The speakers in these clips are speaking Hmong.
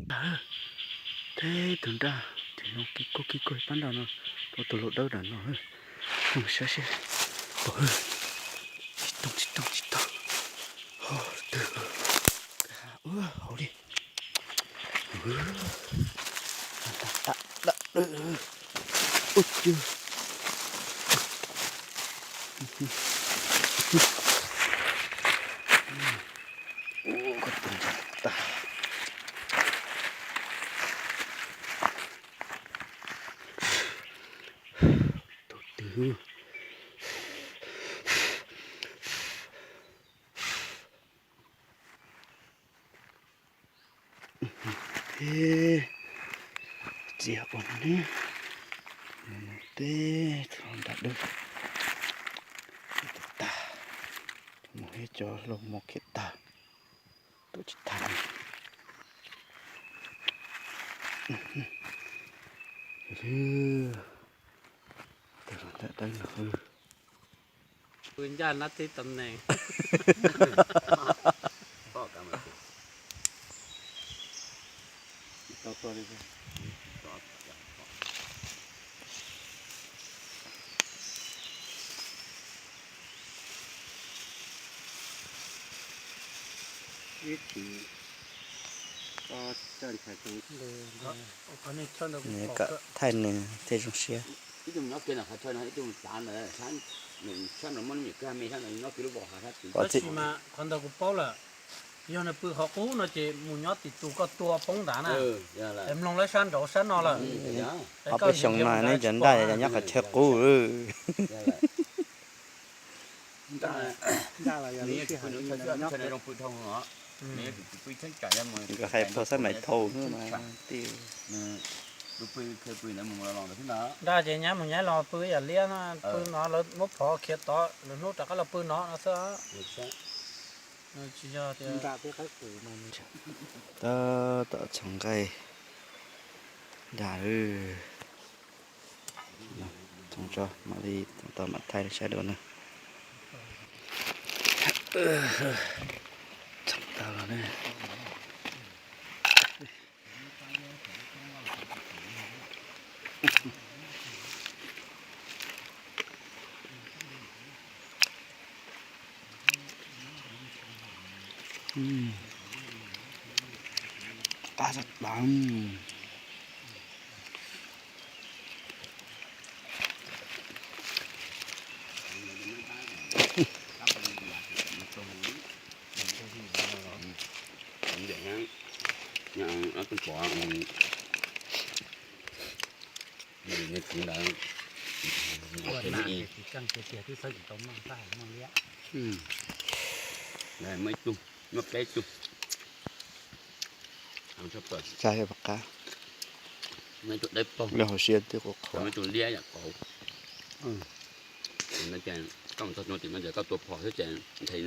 Teb tus nraj tim no kig kuj kig kuj pab nraj no, tus laus dawb dam no, mus saib seb pom, tsis tau tsis tau tsis tau, twg, hauv li, ua cw, ua koj tus nraj tag. Tus twg? Teb, txias ua no ne, teb tso nram dawb, tag, mus ib co laus mos khiav tag, tuaj tsis tag. Tus laus nram dawb no. Pw ncaj nab tib tam neem. Nws kom thaij nws thiaj zoo siab. Tab sis mas qhov ntawd kuv paub lawm, yog nws pw qhov qub no ces mus nyob tim tus koj tua poob ntawd na, es mloog lawv sab nraud sab no lawm. Ob peb xyoos no neb cov nraj nyob qhov chaw qub. Nkawd hais phau xab maim thau mas tij. Nraj ces nyab mus nyab los pw ib yam liab no, pw no lawv muab phov khiav tod lwm hnub rov qab los pw no no xwb. Tsis yog tias tom txhoov nqaij dag. Txhoov tso mam li tau mam thaij saib dua na. Txhoov tau los na. Qab tag. Muaj ib tug, muaj peb tug. Tsa yog pom qab. Lub hauv siab twb qhuav qhuav. Koj mus txog tim no ces koj tua phom xwb ces ntshe.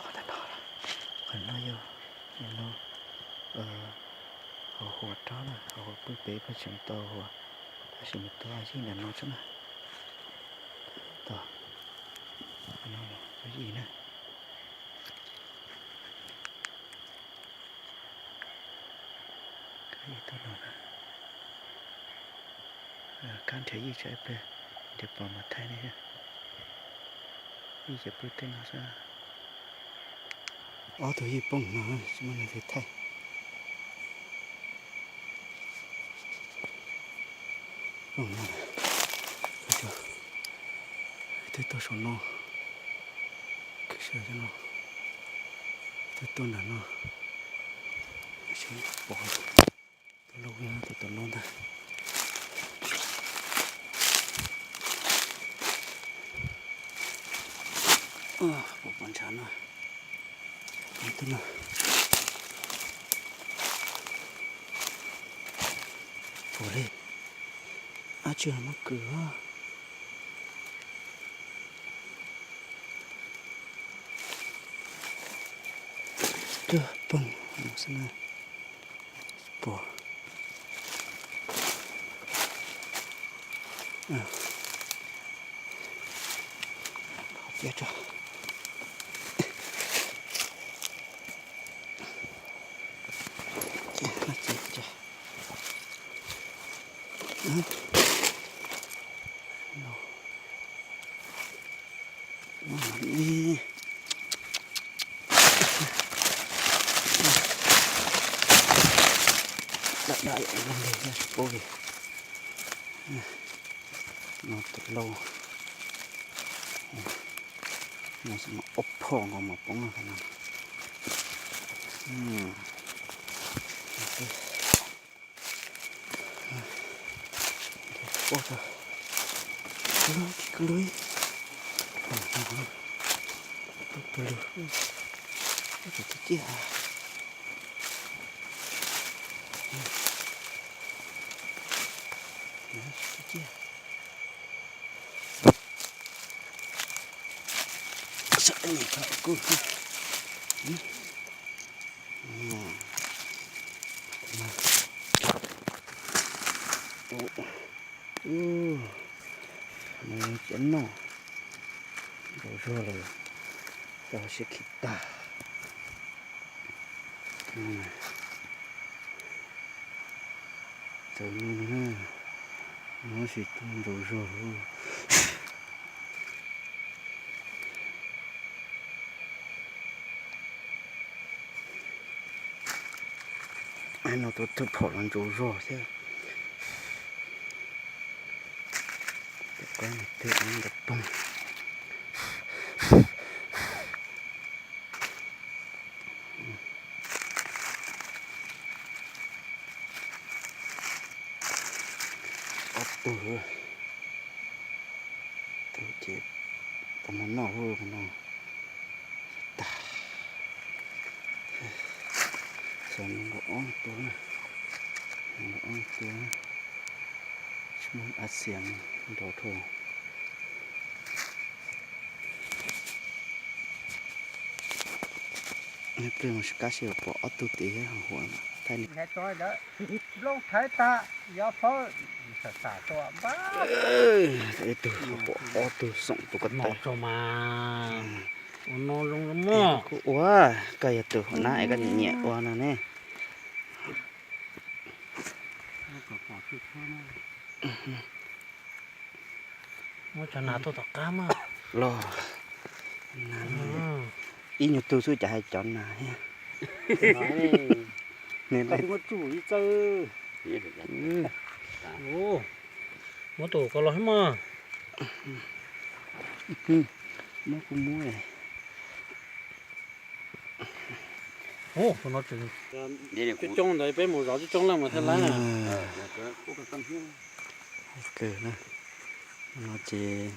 Qhov no, qhov no yog, no, hauv huas rab na, hauv huas pw pem pheej tseem tau huas, tab sis nws tuaj yij nram no xwb na. Tau, no yog yij na. Kab ib tug no na. Kab nrhiav yij tsam ib pliag nrhiav pom mas thaij ne. Yij ces pw tej no xwb. Ob tug yij poob no tsis muaj leej twg thaij. Twb tuaj saum no, twb tuaj nram no, pom tus laus, tus laus ntag. Pom pom ntshav no, pom twb no. Pom li, ab tsi muab kws. Cog poog no xwb na. Pom. Qhov piab tso. Dab dab ua li tsis paub li. No tus laus, no ob phom nkaus mas poob no. Ua tau lub tsis kawg lub, tus lwg, tus ciaj ciaj, ciaj ciaj. Sawv nyem kawg kuj. Mus cov noj, nraum zog lawm, rau siab khib tag. Txawm no na, no tab sis nraum zog. No tus tus phom los ntsaus zog thiab. Tus qab no tej ntawd poog. Ob tug, tug ces tau muab noj lawm no. Tag. Xyov nws nkaus ob tug na, nkaus ob tug, tsis muaj ab xias nrov dhau. Peb mus kab seb pom ob tug tid thiab, hauv thaij li. Nplooj thaiv tag, yov phawj, xam xam tua npab. Ib tug pom ob tug xoom tus ko taw. Ua no zoo mog. Kuv ua, koj yog tus hauv nab es koj nyiam ua no ne. Muab cov nas tuaj tom qab mog. Los, ib nyuag tug xwb cas hais cov nas thiab. Muab tus ko los thiab mog. Muab kuv muab. Tus no coob coob ntawd peb mus zov coob coob leej mas thiaj laib na. Kawg na, no ces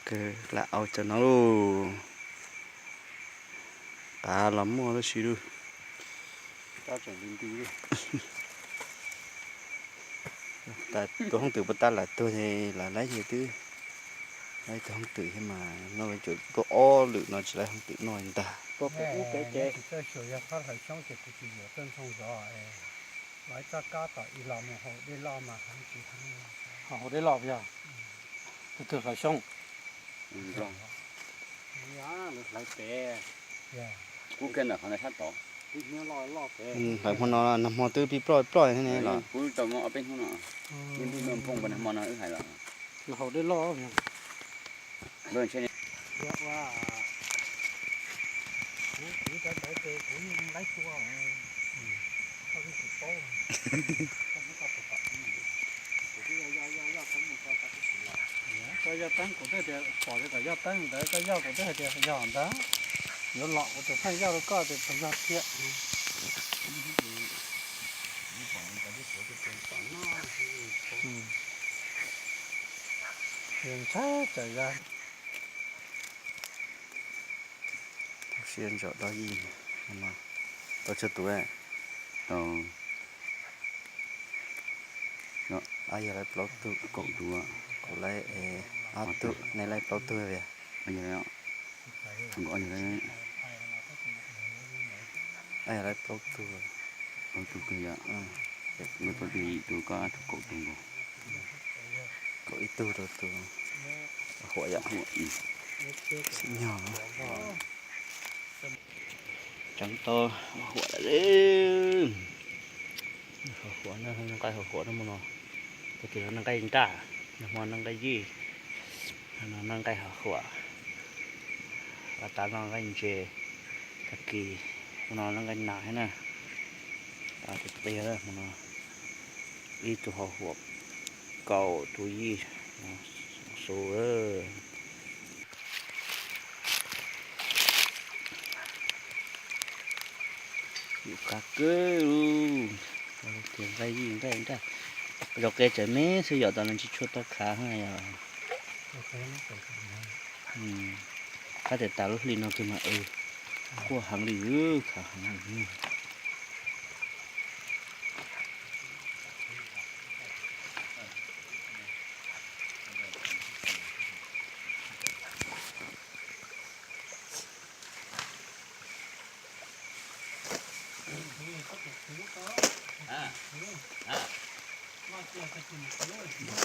kawg lam au cov no lauj. Qav los muaj tab sis lauj. Tus hoob twm puas tab lam tuag es lam laib ces twb laib tus hoob twm thiab mas noj li cuam tuaj ob lwm no tsis laib hoob twm noj li ntag. Haus dej loj yog tus twg hlawv xyoob? Kuv kiag ntawm qhov ntawd sab tod. Hlawv hmo no nag hmo twb pib ploj ploj thiab ne los. Kuv tau muaj ob peb hnub no, ib hnub no poob npas nag hmo no wb hais los. Haus dej loj. Kuv, kuv cov ntawd ces kuv yeej laib tua, koj yeej tsis paub. Koj muab koj tus kom kuv, kuv Yog teeb kuv twb tias pom tias kom yog teeb ntawd, koj yog kuv twb hais tias yog ntawd. Yuav los kuv tus pheej yog rau koj tias puas yog thiab. Ntshai tsam ya. Tau siab ntso dob yij no, tau tsawg tus? Tau, no, ab yog laib plaub tug, kaum tus, kuv laib ab tug, nej laib plaub tug tiag. Ab yog laib plaub tug, plaub tug kawg yom. Plaub tug yim tus, koj ab tug kaum tus nkaus. Kaum ib tug rau tus huam yom. Xib nyog. Tseev tau huam lawm. Huam, nqaij huam no, tag kis no nqaij nraj, nag hmo nqaij yij, no nqaij huam, tas no nqaij ntses, tag kis no nqaij nas thiab na. Tas tiag tiag hmo no, ib tug huam, kaum tus yij, xu. Yus qab kawg, nqaij yij nqaij nraj, zov qe tseem me xwb yom, tas no tsis tshua tau khav yom. Qab tias tas lub hli no kawg mas, quaj heev li, khav heev li.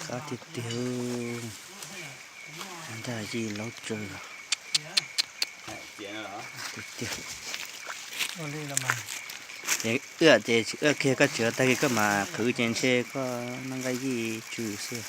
Qab tiag tiag, nraj yij laub tsawv tiag tiag. Wb ces tsis wb kiag, koj tseem tag kis koj mam qhwv ces ntshe koj noj nqaij yij tsw xwb.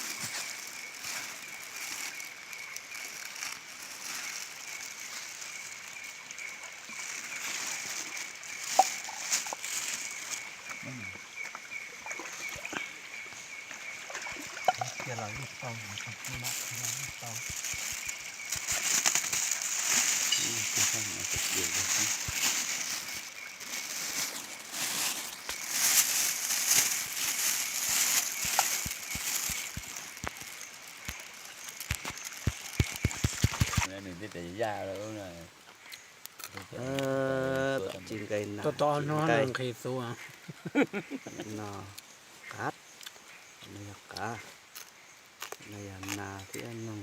Nws thiaj pem yaj lawm. Tom tsis nqaij nas, tom no nqhis xu no, qav, no yog qav, no yog nas thiab noog,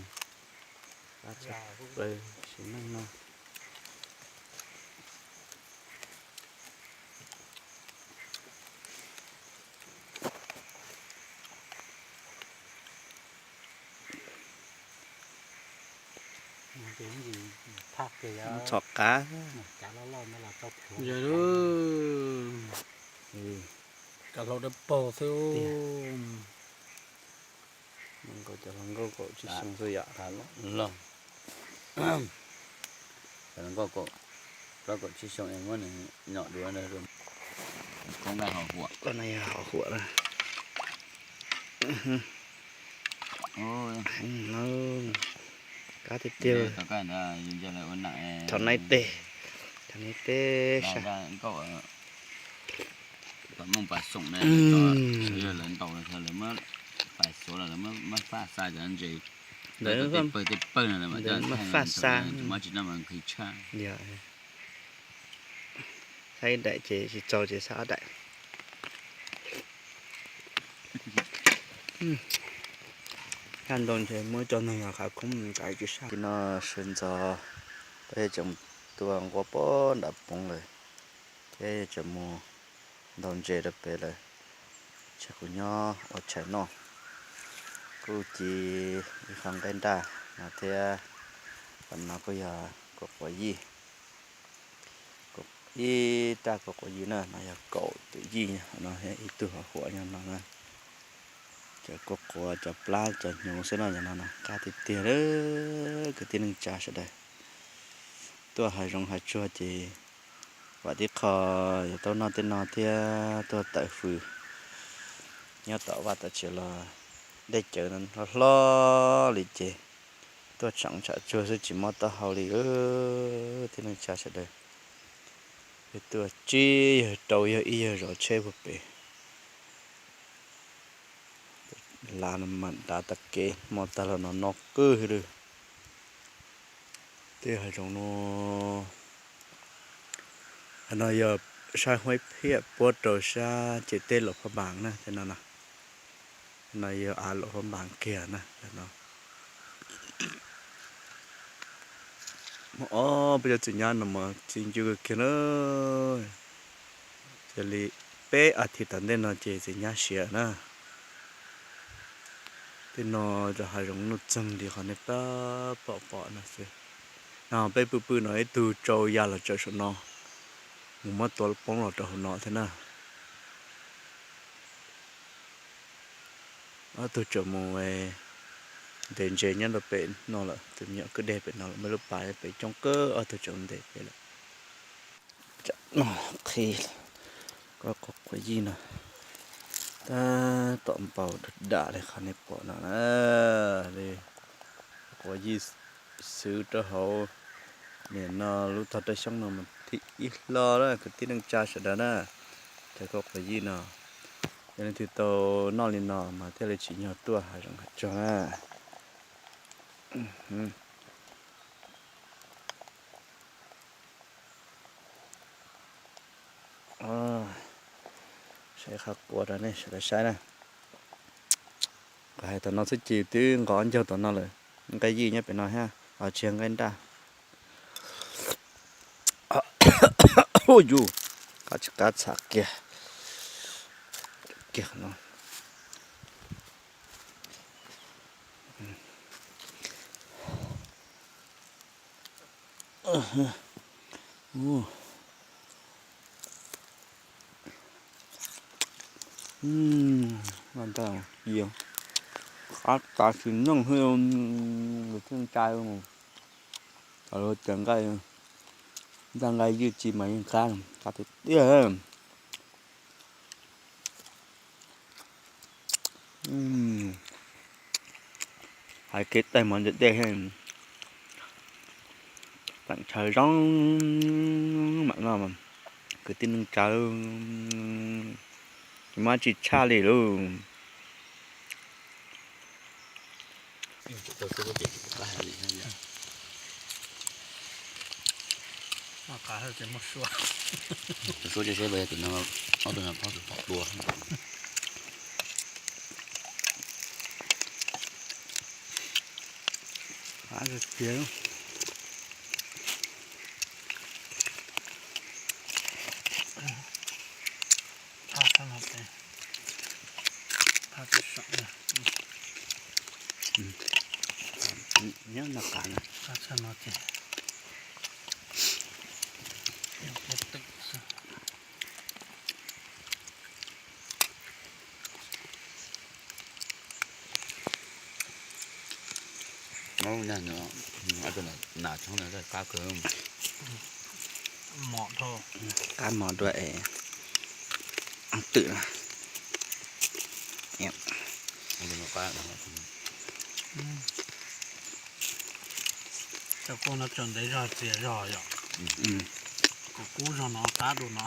qav tshaj plaws sim neej no. Txhom qav. Yog, cov hlau dawb paug xwb. Cov hlau nkauj kaum tsib xyoo xwb yom. Cov hlau nkauj kaum plaub kaum tsib xyoo es muab nws nyom duav ntag. Koj nqaij hom huam, koj no yog hom huam na. Qab tiag tiag. Thaum nai teg, thaum nai teg sab. Kom mooj pas xoom na, lawv ntaus, lawv muab pas xuav los lawv muab faj xa cov ntses, lawv tej pawg tej pawg no lawv mam coj muab faj xa, muab tsis noj mas nqhis tshaj. Saib daim ces tsis txaus ces saib ob daim. Sab ntoo ntshe muab coj neeg los qhav khoob nqaij tsis sab. Tim no sawv ntxov, peb tseem tuaj nquab pem nram Poob lawm, thiab tseem mus ntaus ntses rau pem lawm. Ces kuv nyob ua tshais noj, kuj ci ib qho nqaij nraj no thiab. Qhov no kuj yog kaum quav yij, ib raj kaum quav yij na, no yog kaum tus yij no, ib tug hom huam nyob no na. Cov kaum quav, cov plab, cov hnyuv xwb no, yog no no qab tiag tiag lawm kwv tij neej tsa sawv daws. Tuaj hav zoov hav tsuag ces vam tib qho yuav tau noj tej no thiab tuaj tawm fws nyob tom vaj tom tsev los dej cawv hlob hlob li ces Tuaj tshav tshav tsuag xwb tsis mob taub hau li. Tib neeg tsa sawv daws, peb tuaj tsib yawg rau yawg ib yawg zov tsheb puag pem. Lav no mas dav tag kev, hmo tag los no no qwj li. Tej hav zoov no, no yog sab Huaib Phiaj puab rau sab ciam teb Luam Phab Npaas na, tej no na. No yog av Luam Phab Npaas kiag na, no. Muaj ob peb cov txiv nyab no mas txi ncw kawg kiag na. Cia li peb as thiv tom ntej no ces txiv nyab siav na. Tej no cov hav zoov nuj txeeg li qhov nej pab pom pom no xwb. No peb pw pw no ib tug tsau ya los tsaws saum no, mus muab tua poob los rau hauv no thiab na. Ob tug tseem mus ntes ntses nyob rau pem no lawm, tus me nyuam kwj deg pem no lawm, muaj lub pas pem coob kawg, ob tug tseem ntes pem lawm. Tsam no qhib, koj qhov quav yij no, tab tom npau dam dam li qhov nej pom no na. Li quav yij xwb rau hauv, nim no lub tog rau xyoob no mas thib ib hlo na kwv tij neej tsa sawv daws na. Cov koj quav yij no, yog leej twg tau noj li no mas thiaj li tsim nyog tuaj hav zoov hav tsuag na. Saib qhov quav rau nej sawv daws saib na. Kuv hais tom no xwb ces twb nqos ncaug tom no lawm. Nqaij yij nyob pem no thiab, ho tsis yog nqaij nraj. Ua yus, qab tsis qab txham kiag, kiag no. Qab tas tsis neej, thiaj tsa, cov luag tias nqaij, ntaj nqaij ywj tsis mas yeej qab, qab tiag tiag. Hais kev taij mov ntawm dej, teem chaw zoo mam noj, kwv tij neej tsa, tsis muaj tsis tshaj li lauj. Suab seb tus no, ob tug no phob tus pom dua. Nyob no qav na. Nas tshoob na qab kawg. Qab mos dua es twm na. Cov kua no tseem ntev zog txias zog yom. Kuv kub zog no qab dua no.